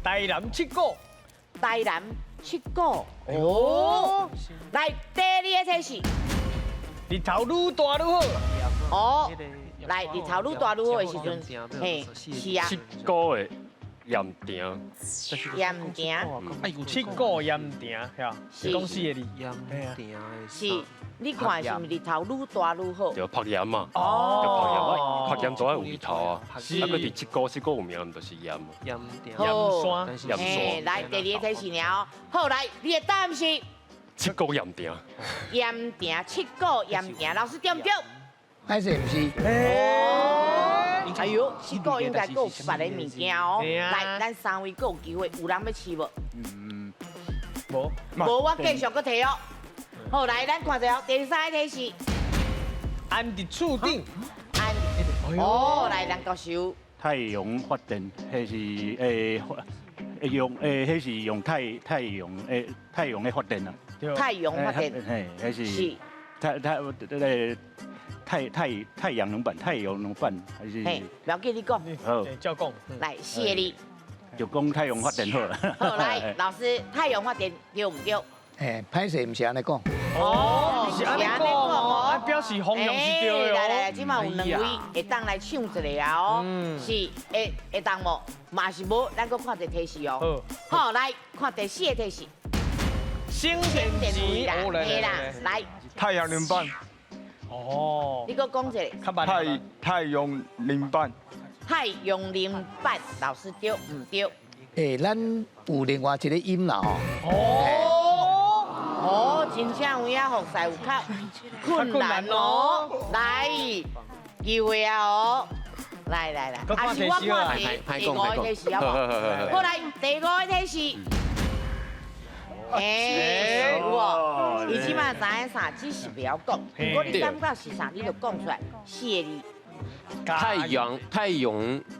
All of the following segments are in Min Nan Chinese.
台南七股。台南七股。哦，來，第二個提示。日頭愈大愈好。哦，來，日頭愈大愈好的時陣，嘿，是啊。七股的鹽埕。鹽埕。七股鹽埕，係啊，講四個字。鹽埕。是，你看是毋是日頭愈大愈好？對，曝鹽嘛。哦。曝鹽，曝鹽就愛有日頭啊。啊，閣佇七股，七股有名，毋就是鹽。鹽埕。鹽山。鹽山。來，第二個提示爾哦。好，來，你的答案是？七股鹽埕。鹽埕，七股鹽埕，老師對毋對？還是毋是？哦，哎喲，七股應該閣有別个物件哦。來，咱三位閣有機會，有人欲試無？嗯，無。無，我繼續閣提哦。好，來，咱看一下第三個提示。安佇厝頂。安。哦，來，梁教授。太陽發電，彼是用彼是用太陽的發電啊。太陽發電。嘿，彼是。太太那太太太陽能板，太陽能板還是？嘿，不要緊，你講。好，照講。來，四個字。就講太陽發電好了。好，來，老師，太陽發電對毋對？嘿，歹勢，毋是按呢講。哦，是按呢講哦，表示方向是對的。來來來，這馬有兩位會當來搶一个啊哦，是會會當無？嘛是無，咱閣看一个提示哦。好，來看第四个提示。省電池啦，嘿啦，來。太陽能板。哦。你閣講一个。太陽能板。太陽能板，老師對毋對？欸，咱有另外一个音啦吼。哦。哦，真正有影服侍有較困難哦。來，機會啊哦。來來來，啊是我看第五個提示好無？好來，第五個提示。欸，有無？伊這馬知影啥，只是袂曉講。如果你感覺是啥，你就講出來。四個字。太陽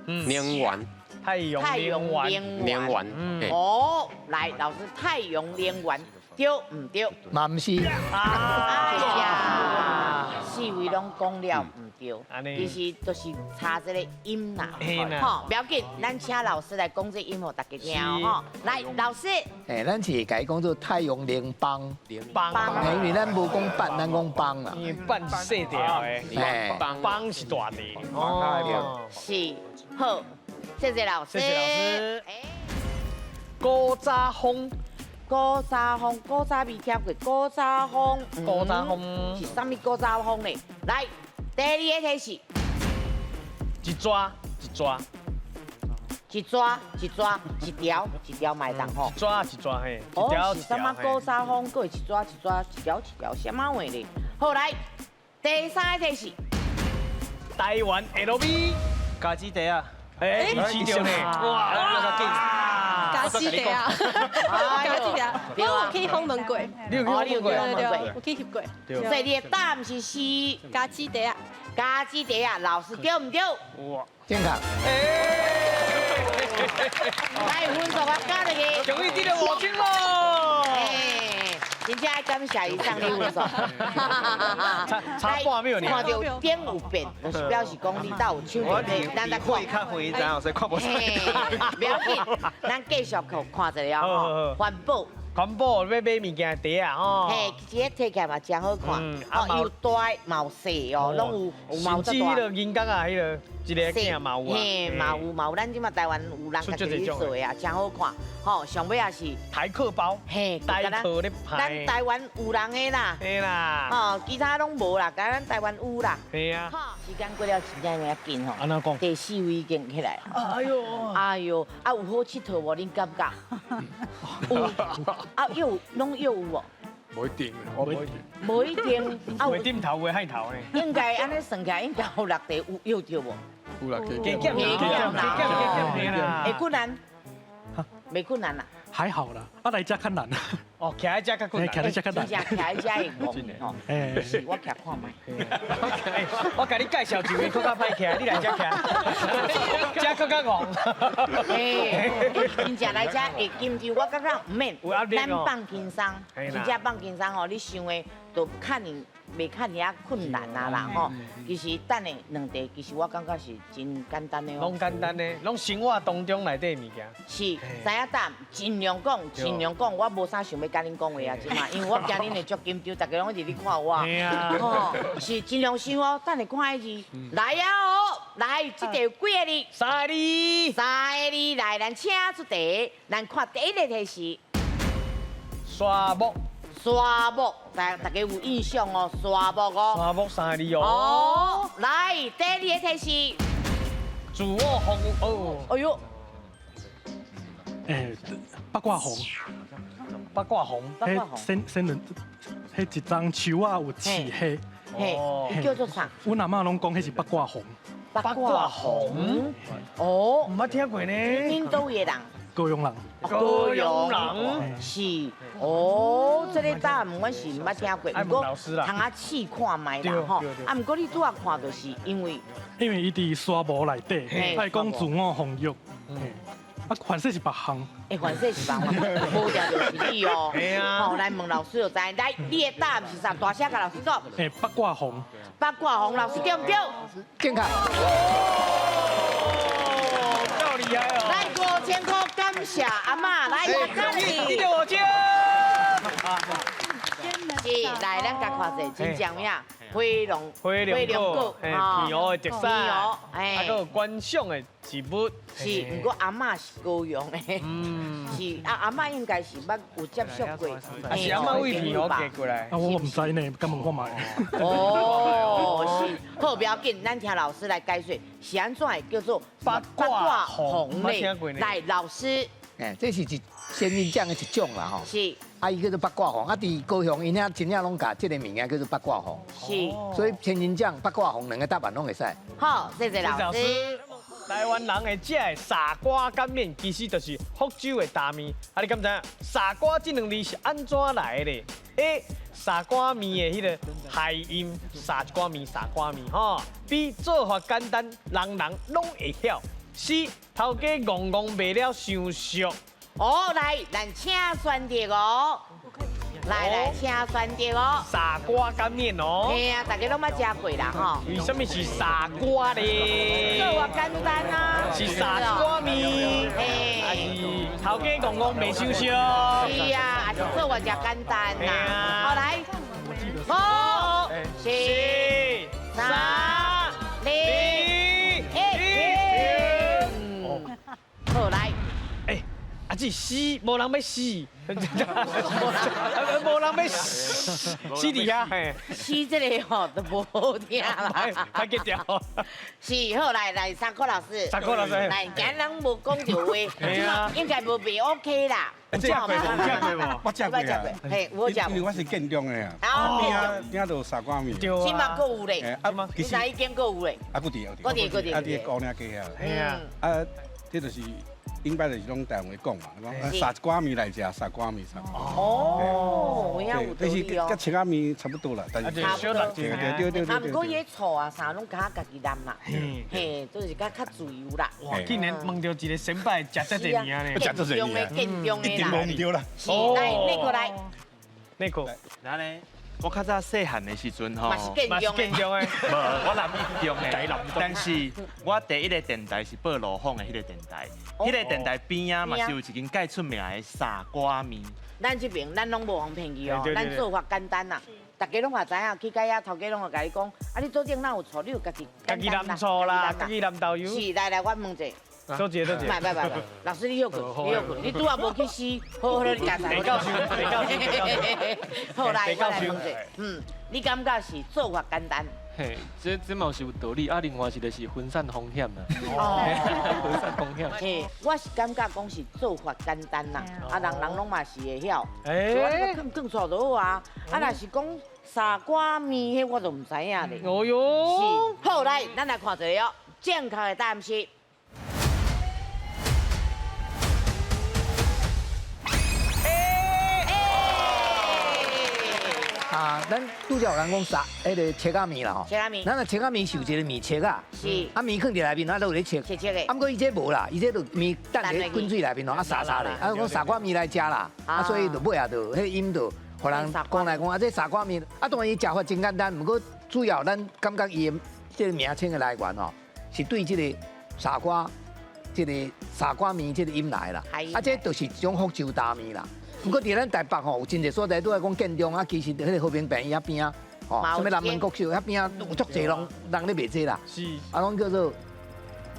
能源。太陽能能源。哦，來，老師，太陽能源對毋對？嘛毋是。哎呀，四位攏講了毋對，其實都是差這個音啦。吼，不要緊，咱請老師來講這音，予大家聽吼。來，老師。欸，咱是共伊講做太陽能邦。邦。因為咱無講板，咱講邦啦。因為板是細條的，邦邦是大的。哦，是，好，謝謝老師。謝謝老師。古早風。古早風，古早未聽過。古早風，古早風是啥物古早風呢？來，第二個提示。一抓一抓，一抓一抓，一條一條嘛會當吼。一抓一抓嘿。哦，是啥物古早風？閣會一抓一抓，一條一條，啥物話咧？好，來，第三個提示。台灣 LV 家己袋啊。欸，你試著呢？哇，家私地啊，家私地啊，我有去訪問過，你有去訪問過？對對，有去翕過。所以你的答案是是家私地啊，家私地啊，老師對毋對？哇，正確。來，分數我加入去。終於得到5千咯！真正愛感謝伊送你分數。差半秒爾。看著點有變，就是表示講你兜有手電，咱來看。較灰，知影所以看無出。不要緊，咱繼續看一下吼，環保。環保欲買物件袋仔吼。嘿，這个提起來嘛真好看，哦，有大嘛有細哦，攏有有嘛有甚至彼个銀角仔，彼个一个囝嘛有啊。嘿，嘛有嘛有，咱這馬台灣有人家己咧做的啊，真好看。吼，上尾也是台客包，嘿，台客咧派。咱台灣有人的啦，嘿啦，吼，其他攏無啦，干咱台灣有啦。嘿啊。時間過了真正有影緊吼。按怎講？第四位已經起來。哎喲，哎喲，啊有好𨑨迌無？恁感覺？有，啊藥攏藥有無？無一定，無一定。無一定，啊有點頭有害頭呢。應該按呢算起來，應該有六題有藥著無？有啦，加減加減加減啦。會困難？袂困難啦。還好啦，啊來遮較難。哦，徛佇遮較困難。徛佇遮較難。真正徛佇遮會戇吼。是我徛看覓。我共你介紹一位閣較歹徛，你來遮徛，遮閣較戇。欸，真正來遮會緊張，我感覺毋免。咱放輕鬆，真正放輕鬆吼，你想的都較爾。袂較爾困難啊啦吼。其實等下兩題，其實我感覺是真簡單的哦。攏簡單的，攏生活當中內底物件。是，知影答，盡量講，盡量講，我無啥想欲佮恁講話啊，這馬，因為我驚恁會足緊張，大家攏一直咧看我。吼，是盡量想哦，等下看彼字，來啊哦，來，這題有幾个字？三个字。三個字，來，咱請出題，咱看第一個題是沙漠。沙漠，大家有印象哦，沙漠哦。沙漠三個字哦。哦，來，第二個題是自我服務哦。哎喲。欸，八卦紅。八卦紅。彼仙仙人，彼一欉樹仔有刺彼。嘿，叫做啥？阮阿嬤攏講彼是八卦紅。八卦紅。哦，毋捌聽過呢。恁佗位的人？高雄人。高雄人是哦，這個答案我是毋捌聽過，毋過通啊試看覓啦吼。啊，毋過你拄仔看著是因為，因為伊佇沙漠內底，愛講自我防禦。啊，反正是別項。欸，反正是別項，無定就是你哦。好，來問老師就知，來，你的答案是啥？大聲共老師講。欸，八卦紅。八卦紅，老師對毋對？正確。夠厲害哦！來5000塊，感謝阿嬤，來，感謝。你就5000。是，來，咱共看者，真正有影，火龍，火龍果，平湖的特產，啊，閣有觀賞的植物。是，毋過阿嬤是高雄的，是啊，阿嬤應該是捌有接觸過。啊，是阿嬤為平湖嫁過來。啊，我毋知呢，敢問看覓。哦，是，好，不要緊，咱聽老師來解說，是按怎會叫做八卦紅咧？來，老師。哎，這是一仙人掌的一種啦，吼。是。啊，伊叫做八卦紅，啊，佇高雄𪜶遐真正攏共這个物件叫做八卦紅。是。所以仙人掌、八卦紅兩个答案攏會使。好，謝謝老師。台灣人會食的砂瓜乾麵，其實就是福州的大麵。啊，你敢知影？砂瓜這兩字是按怎來的咧？A. 砂瓜麵的彼个諧音，撒一寡麵，砂瓜麵吼。B. 做法簡單，人人攏會曉。C. 頭家戇戇賣了傷俗。哦，來，咱請選擇哦。來來，請選擇哦。砂瓜乾麵哦。嘿啊，大家攏捌食過啦吼。為什麼是砂瓜咧？做法簡單啊。是砂瓜麵。嘿。還是頭家戇戇賣傷俗。是啊，還是做法誠簡單啦。好來，五、四、三、二、一，好來。啊！這死，無人欲死，無人欲死，死佇遐嘿。死這个吼都無好聽啦，太激掉。是好來來，三哥老師，三哥老師，來，今日攏無講著話，應該無袂 OK 啦。食過無？食過無？我食過啊。嘿，我食過。因為我是建中的啊。邊仔邊仔就有砂瓜麵。對啊。這馬閣有咧。啊，其實哪一間閣有咧？啊，閣佇有佇。閣佇閣佇。啊，佇高嶺街啊。嘿啊。啊，這就是。頂擺就是攏台灣話講嘛，講砂瓜麵來食，砂瓜麵啥。哦，有影有道理哦。佮切仔麵差不多啦，但是小辣對對對對。啊，毋過伊个醋啊啥攏較家己淋啦，嘿，就是較較自由啦。哇，竟然問著一个先輩食這濟年呢，食這濟年，建中的一定無毋對啦。是，來，內褲來。內褲，哪呢？我較早細漢的時陣吼，嘛是建中的，無，我南一中的，但是我第一个電台是報羅鳳的彼个電台，彼个電台邊仔嘛是有一間蓋出名的砂瓜麵。咱這邊咱攏無予騙去哦，咱做法簡單啦，大家攏嘛知影，去到遐頭家攏會共你講，啊你桌頂哪有醋，你有家己家己淋醋啦，家己淋豆油。是，來來，我問者。多謝多謝。唔唔唔，老師你休困，你休困，你拄仔無去死，好好你加菜。教授，教授。好來，我來問者，嗯，你感覺是做法簡單？嘿，這嘛是有道理啊。另外一個是分散風險啦。哦，分散風險。嘿，我是感覺講是做法簡單啦，啊，人人攏嘛是會曉，欸，囥囥醋就好啊。啊，若是講砂瓜麵，彼我就毋知影咧。哦喲。是，好來，咱來看一下哦，正確的答案是。啊，咱拄才有人講啥？彼个切仔麵啦吼。切仔麵。咱若切仔麵是有一个麵切仔。是。啊，麵囥佇內面，啊，都有咧切。切切的。啊，毋過伊這無啦，伊這就麵等佇滾水內面吼，啊，沙沙咧。啊，講砂瓜麵來食啦，啊，所以就尾仔就彼音就予人講來講啊，這砂鍋麵啊，當然伊食法真簡單，毋過主要咱感覺伊的這個名稱的來源吼，是對這個砂鍋這個砂鍋麵這個音來啦。啊，這就是一種福州擔麵啦。毋過佇咱台北吼，有真濟所在都愛講建中啊，其實彼個和平病院遐邊仔，吼，啥物南門國小遐邊仔，有足濟攏人咧賣這啦。是。啊，攏叫做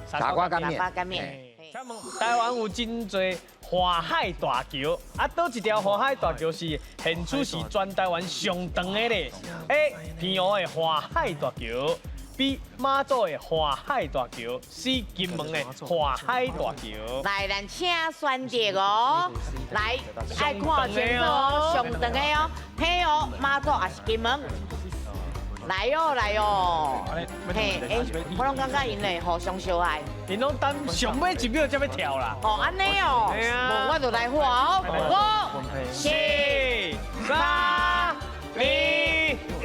砂鍋乾麵。請問台灣有真濟跨海大橋，啊，佗一條跨海大橋是現處是全台灣上長的咧？A. 澎湖的跨海大橋，B. 馬祖的跨海大橋，C. 金門的跨海大橋。來，咱請選擇哦，來，愛看清楚哦，上長的哦，澎湖、馬祖抑是金門。來哦來哦，嘿，欸，我攏感覺𪜶會互相相愛，𪜶攏等上尾一秒才欲跳啦。哦，按呢哦，無我就來喊哦，五、四、三、二、一，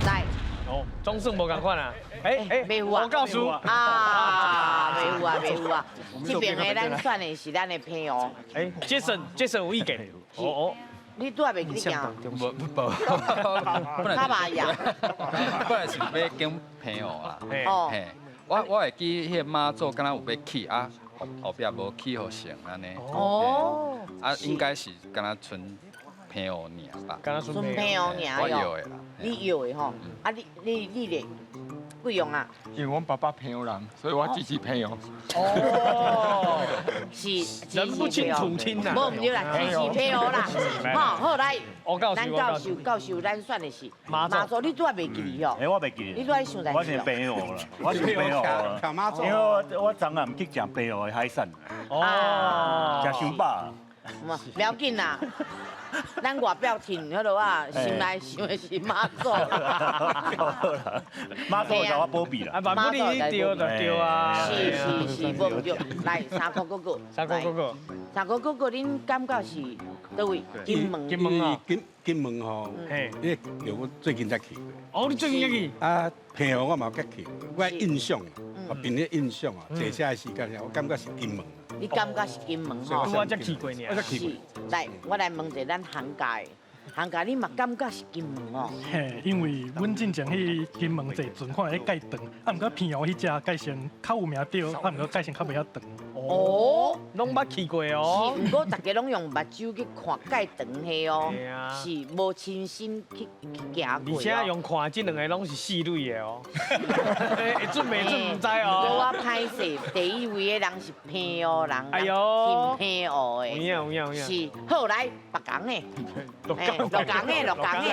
來。哦，總算無仝款啊。欸欸，袂有啊，我告訴啊，袂有啊，袂有啊。這邊的咱選的是咱的朋友。欸，Jason，Jason 有意見。哦哦。你拄仔袂記得行？無無，較麻呀。本來是欲揀澎湖啦。哦。我會記彼個媽祖敢若有欲起啊，後壁無起予成按呢。哦。啊，應該是敢若賰澎湖爾吧。敢若賰澎湖爾。我搖的啦。你搖的吼？啊，你咧？貴陽啊？因為阮爸爸澎湖人，所以我支持澎湖。哦，是人不親土親呐。無毋對啦，支持澎湖啦。好，好來，咱教授教授，咱選的是媽祖，你拄仔袂記得吼？欸，我袂記得。你拄仔想我是澎湖啦，我是澎湖啦。因為我昨暗去食澎湖的海產。哦。食傷飽。無要緊啦，咱外表挺彼落啊，心內想的是媽祖。媽祖就我保庇啦。啊，萬不你對就對啊。是是是，無毋對。來，三箍哥哥。三箍哥哥。三箍哥哥，恁感覺是佗位？金門。金門啊。金門吼，彼個橋我最近才去過。哦，你最近才去？啊，澎湖我嘛有去，我印象，我憑咧印象啊，坐車的時間，我感覺是金門。你感覺是金門吼？我才去過爾。我才去過。來，我來問一下咱行家的，行家你嘛感覺是金門哦？嘿，因為阮進前去金門坐船，看彼蓋長，啊，毋過澎湖彼隻蓋先較有名對，啊，毋過蓋先較袂遐長。哦，攏捌去過哦。是，毋過大家攏用目睭去看蓋長彼哦，是無親身去行過。而且用看這兩个攏是四類的哦，會準袂準毋知哦。我歹勢，第一位的人是澎湖人，哎呦，挺澎湖的。有影有影有影。是，好來，別講的，鹿港的，鹿港的，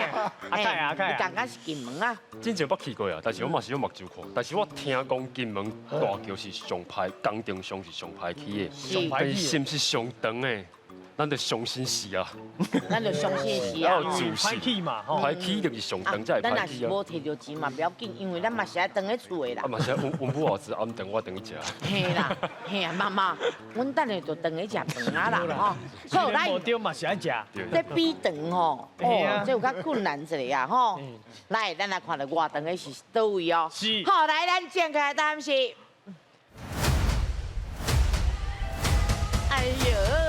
阿凱阿凱，你感覺是金門啊？之前捌去過啊，但是我嘛是用目睭看，但是我聽講金門大橋是上歹，工程上是上歹起的，但是毋是上長的？咱就相信是啊，咱就相信是啊，歹起嘛，歹起一定是上長才會咱歹起啊。若是無提著錢嘛，不要緊，因為咱嘛是愛轉去厝的啦。啊嘛是，阮阮母後子暗頓我轉去食。嘿啦，嘿啊，媽媽，阮等下就轉去食飯啊啦，吼。好，來。無對嘛是愛食。這比長吼，哦，這有較困難一下啊，吼。來，咱來看著偌長的是佗位哦。是。好，來，咱正確的答案是。哎喲。